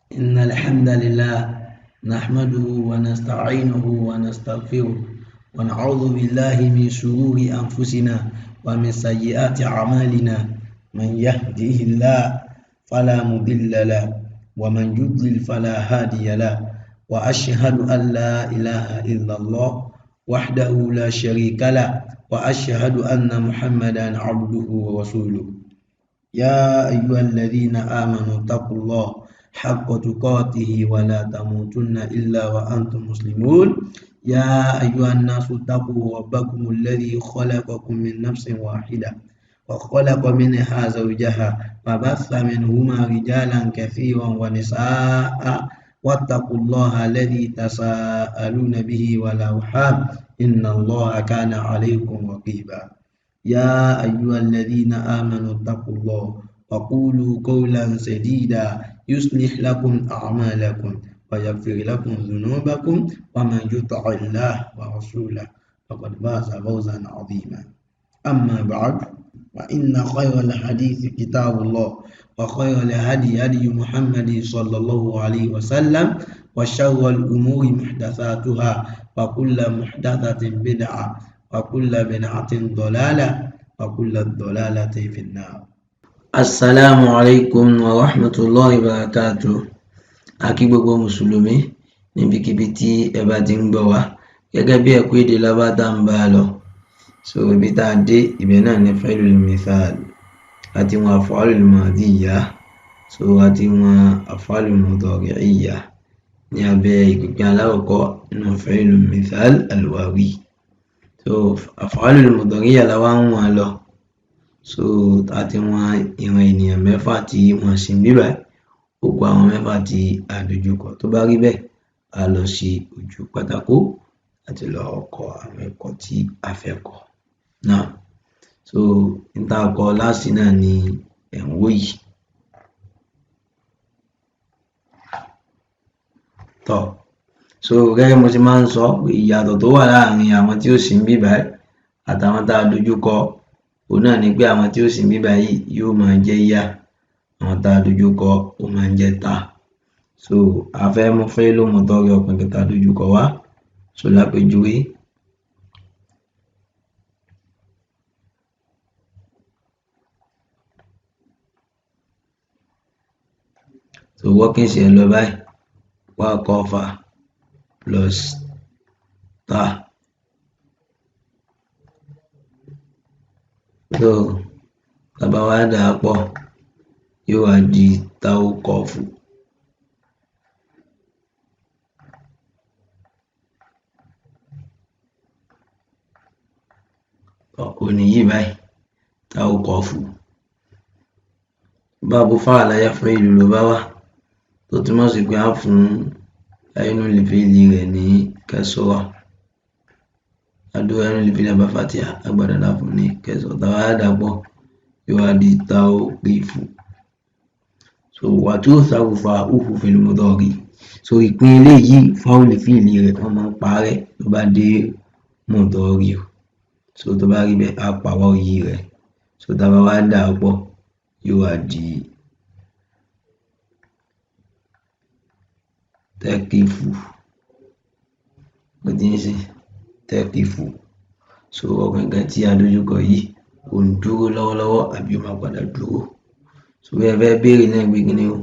إن الحمد لله نحمده ونستعينه ونستغفره ونعوذ بالله من شرور أنفسنا ومن سيئات أعمالنا، من يهده الله فلا مضل له ومن يضلل فلا هادي له، وأشهد أن لا إله إلا الله وحده لا شريك له، وأشهد أن محمدا عبده ورسوله. يا أيها الذين آمنوا اتقوا الله حق تقاته ولا تموتن إلا وأنتم مسلمون. يا أيها الناس اتقوا ربكم الذي خلقكم من نفس واحدة وخلق منها زوجها وبث منهما رجالا كثيرا ونساء، واتقوا الله الذي تساءلون به والأرحام إن الله كان عليكم رقيبا. يا أيها الذين آمنوا اتقوا الله وقولوا قولا سديدا يصلح لكم أعمالكم ويغفر لكم ذنوبكم، ومن يطع الله ورسوله فقد فاز فوزا عظيما. أما بعد، فإن خير الحديث كتاب الله، وخير الهدي هدي محمد صلى الله عليه وسلم، وشر الأمور محدثاتها، وكل محدثة بدعة، وكل بدعة ضلالة، وكل الضلالة في النار. السلام عليكم ورحمة الله وبركاته. A kí gbogbo mùsùlùmí níbikíbi tí ẹ bá ti ń gbọ́ wa, gẹ́gẹ́ bí ẹ̀kọ́ èdè Lárúbáwá tá ń bá a lọ. So ibi tá a dé ibẹ̀ náà ní fi'lul mithal àti wọn af'alul madiyya, so àti wọn af'alul mudari'iyya ní abẹ́ ìpínpín alákọ̀ọ́kọ́ nínú fi'lul mithal alwawi. So af'alul mudari'iyya la wá ń wọ̀n lọ. So àti wọn ìran ènìyàn mẹ́fà tí wọ́n sì ń bíbà, ó kó àwọn mẹ́fà tí a dojúkọ. Tó bá rí bẹ́ẹ̀, a lọ sí ojú pátákó láti lọ kọ́ àwọn ẹ̀kọ́ tí a fẹ́ kọ́ náà. So n tá a kọ láàsì náà ni ẹ̀ ń wò yìí. Tọ́ so gẹ́gẹ́ mo ti máa ń sọ pé ìyàtọ̀ tó wà láàrin àwọn tí ó sì ń bíbà àtàwọn tá a dojúkọ, òun náà ni pé àwọn tí ó sì ń bíbà yìí yóò máa jẹ́ yá, àwọn tá a dojúkọ ó máa ń jẹ́ ta. So a fẹ́ mú fi'lu mudari ọkùnrin tá a dojúkọ wá. So lápèjúwe, so working ṣe lọ báyìí, wá kọfà plus ta. So tá bá wá dà á pọ̀, yóò wá di táwó kọfù. Òní yìí báyìí táwó kọfù. Báàbù fa'ala yaf'ilu ló bá wà, tó túmọ̀ sí pé a fún ainul fi'li rẹ̀ ní kẹsọ́rà. Adó ainul fi'li àbá fatiha agbádàdà fún ní kẹsọ́rà. Tá bá dà pọ̀, yóò wá di táwó rífù. So wàtúùsàrù fa'uhu fil mudari. So ìpín eléyìí fáwọlì fíìlì rẹ̀ wọ́n máa ń parẹ́ tó bá dé mudari. So tó bá rí bẹ́ẹ̀, á pàwọ́ yìí rẹ̀. So tá bá wá dà pọ̀, yóò wá di tẹ́kífù. Ó ti ń sìn tẹ́kífù. So ọkùnrin kan tí a dojúkọ yìí ò ń dúró lọ́wọ́lọ́wọ́ àbí ó máa padà dúró. So bí ẹ fẹ́ béèrè náà pé kíni o,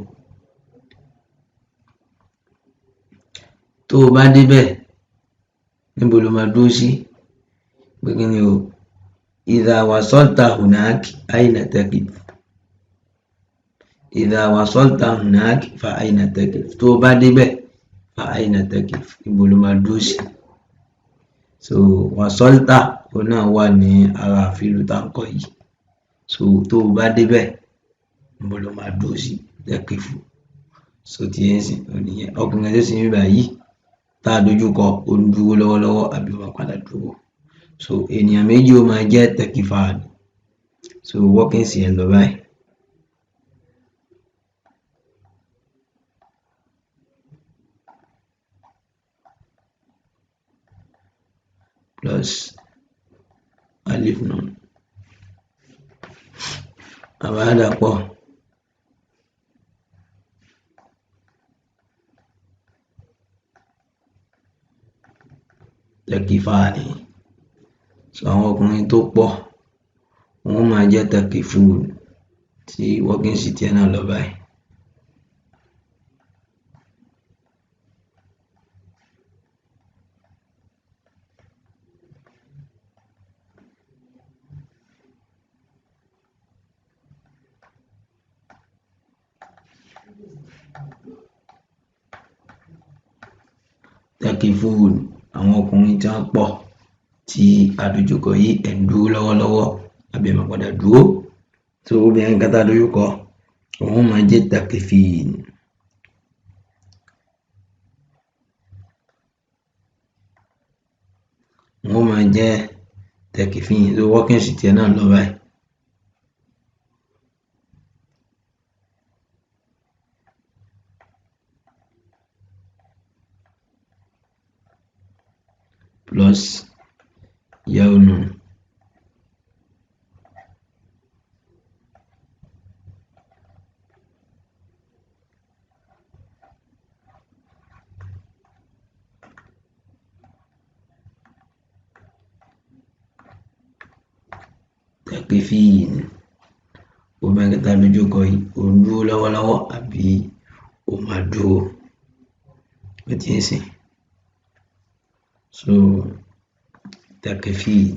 tó o bá débẹ̀ níbo ló máa dúró sí? Pé kíni o, idha wasalta hunak aina taqif. Idha wasalta hunak fa aina taqif. Tó o bá débẹ̀ fa aina taqif, níbo ló máa dúró sí? So wasalta òun náà wà ní ara àfílù tá ń kọ yìí. So tó o bá débẹ̀ níbo ló máa dúró sí? Taqifu. So ti yẹn sìn ònìyẹn ọkùnrin tó sì ń bíbà yìí tá a dojúkọ ó ń dúró lọ́wọ́lọ́wọ́ àbí ó máa padà dúró. So ènìyàn méjì ó máa jẹ́ taqifan. So working sí ẹ lọ báyìí. Plus alif nun. Àbá dà pọ̀. Takifani. So àwọn ọkùnrin tó pọ̀ wọ́n máa jẹ́ takifun, tí working sheet yẹn náà lọ báyìí. Takifun, àwọn ọkùnrin tí wọ́n pọ̀ tí àdójúkọ yìí, ẹ̀ ń dúró lọ́wọ́lọ́wọ́ àbí ẹ̀ máa padà dúró. So obìnrin kan tá a dojúkọ, òun máa jẹ́ takifin. Òun máa jẹ́ takifin. So working sheet yẹn náà lọ báyìí. Plus yaunu. Takifin. Obìnrin tá a dojúkọ yìí, òun dúró lọ́wọ́lọ́wọ́ àbí ó máa dúró. Ó ti ń sìn. So takifin.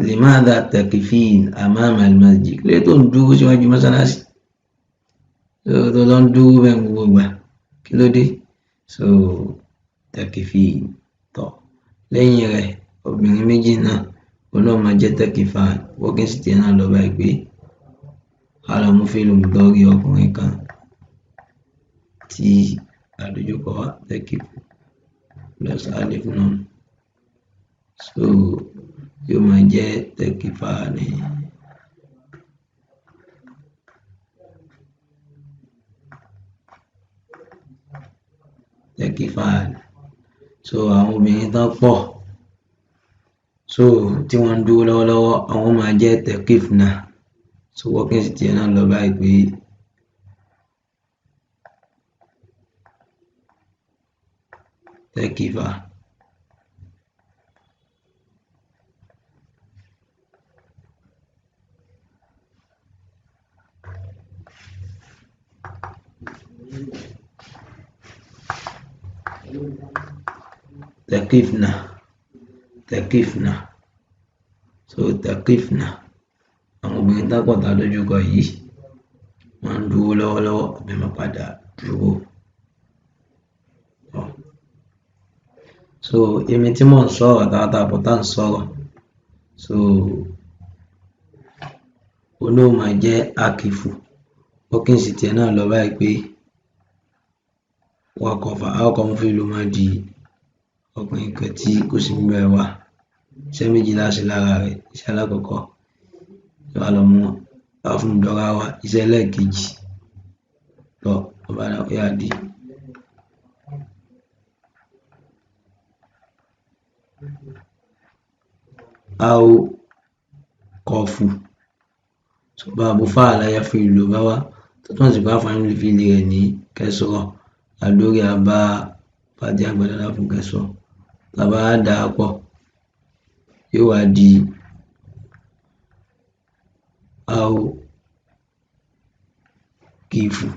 Limadha takifin amama al-masjid? Kí ló tó ń dúró síwájú mọ́sálásí? Tó lọ ń dúró bẹ́ẹ̀ gbogbo ìgbà. Kí ló dé? So takifin. Tọ̀. Lẹ́yìn rẹ̀, obìnrin méjì náà, òun náà máa jẹ́ takifan. Working sheet yẹn náà lọ báyìí pé a lọ mú fíìlù mudọ́rí ọkùnrin kan tí àdójúkọ wa, takifu plus alif nun. So yóò máa jẹ́ takifani. Takifani. So àwọn obìnrin tán pọ̀, so tí wọ́n ń dúró lọ́wọ́lọ́wọ́, àwọn máa jẹ́ takifna. So working sheet yẹn náà lọ báyìí pé takifa. Takifna, takifna. So takifna, àwọn obìnrin tá pọ̀ tá dojúkọ yìí, wọ́n ń dúró lọ́wọ́lọ́wọ́ àbí máa padà dúró. So èmi tí mò ń sọ̀rọ̀ àtàwọn tá a pọ̀ tá ń sọ̀rọ̀, so òun náà máa jẹ́ akifu. Working sheet yẹn náà lọ báyìí pé wakọ̀fà àkọ́kọ́ mú fíìlù máa di ọkùnrin kan tí kò sí níbẹ̀ wá. Iṣẹ́ méjì láṣẹ lára rẹ̀. Iṣẹ́ alákọ̀ọ́kọ́ yóò lọ mú àfúndọ́ra wá. Iṣẹ́ ẹlẹ́ẹ̀kejì lọ ọba náà yá di ao kọfù. So báàbù fáàlà ya fi ìlú bá wá tó túmọ̀ sí pé àfààní lè fi lè rẹ̀ ní kẹsọ̀rọ̀ àdórí àbá fàdí àgbàdàdà fún kẹsọ̀ tàbá dà á pọ̀ yóò wá di ao kìfù.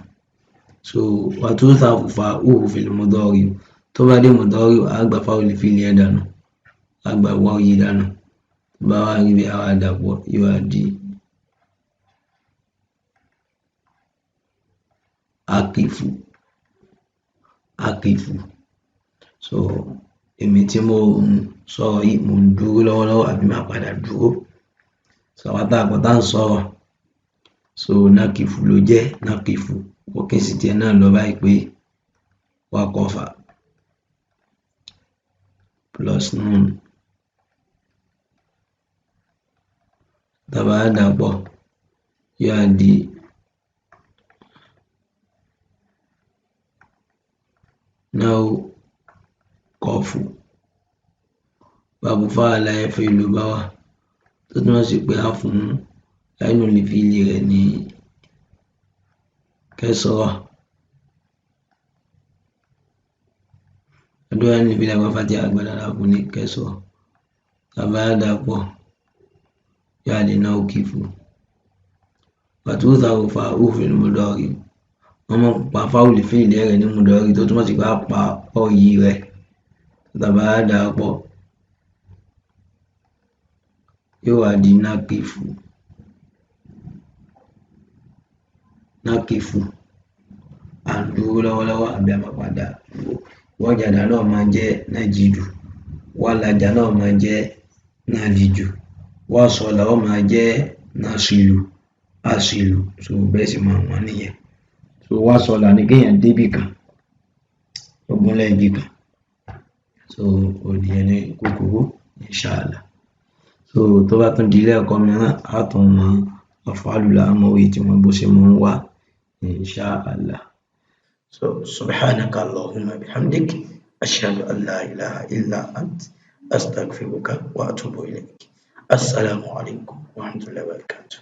So wàtúntà fa uhu fil mudari, tó bá dé mudari àgbà fáwọn lè fi lè ẹ̀ dànù, àgbà wá yí dànù. Tó bá wá rí bí àwa dàpọ̀ yóò wá di akifu, akifu. So èmi tí mo ń sọ̀rọ̀ yìí, mo ń dúró lọ́wọ́lọ́wọ́ àbí máa padà dúró. So àwọn tá a pọ̀ tá ń sọ̀rọ̀, so nakifu ló jẹ́ nakifu. Working sheet yẹn náà lọ báyìí pé wakọ̀fà plus nun. Tá bá dàpọ̀ yóò wá di now kọfù. Báàbù fáàlà ya fi ìlú bá wà tó túmọ̀ sí pé a fún àìnù lè fi lè rẹ̀ ní kẹsọ̀rọ̀ Àdúrà ní ìbílẹ̀ àwọn fati àgbàdo kù ní kẹsọ̀ tàbá dàpọ̀ yóò di náà kìfù. Wàtúùtà òfà òfin mùdọ̀rì, wọ́n máa ń pa fáwùlì fíìlì rẹ̀ ní mùdọ̀rì, tó túmọ̀ sí pé a pa ọ̀yì rẹ̀ tàbá dàpọ̀ yóò wá di nákìfù. Nákìfù, à ń dúró lọ́wọ́lọ́wọ́ àbí a máa padà dúró. Wọ́jàdá náà máa jẹ́ nájìdù, wàlàjà náà máa jẹ́ nàlìjù, wàsọ̀là ó máa jẹ́ nàṣìlù, àṣìlù. So bẹ́ẹ̀ sì máa wọ́n nìyẹn. So wàsọ̀là ni kéèyàn débì kan, ó gúnlẹ̀ ibì kan. So ònìyẹn ní kúkúrú, inshallah. So tó bá tún di ilé ẹ̀kọ́ mìíràn, á tún mọ àfàlùlà àmọ̀wé tí wọ́n bó ṣe máa ń wá, inshallah. So subhanaka allahumma bihamdik, ashhadu an la ilaha illa ant, astaghfiruka wa atubu ilayk. Assalamu alaikum wa rahmatullahi wa barakatuh.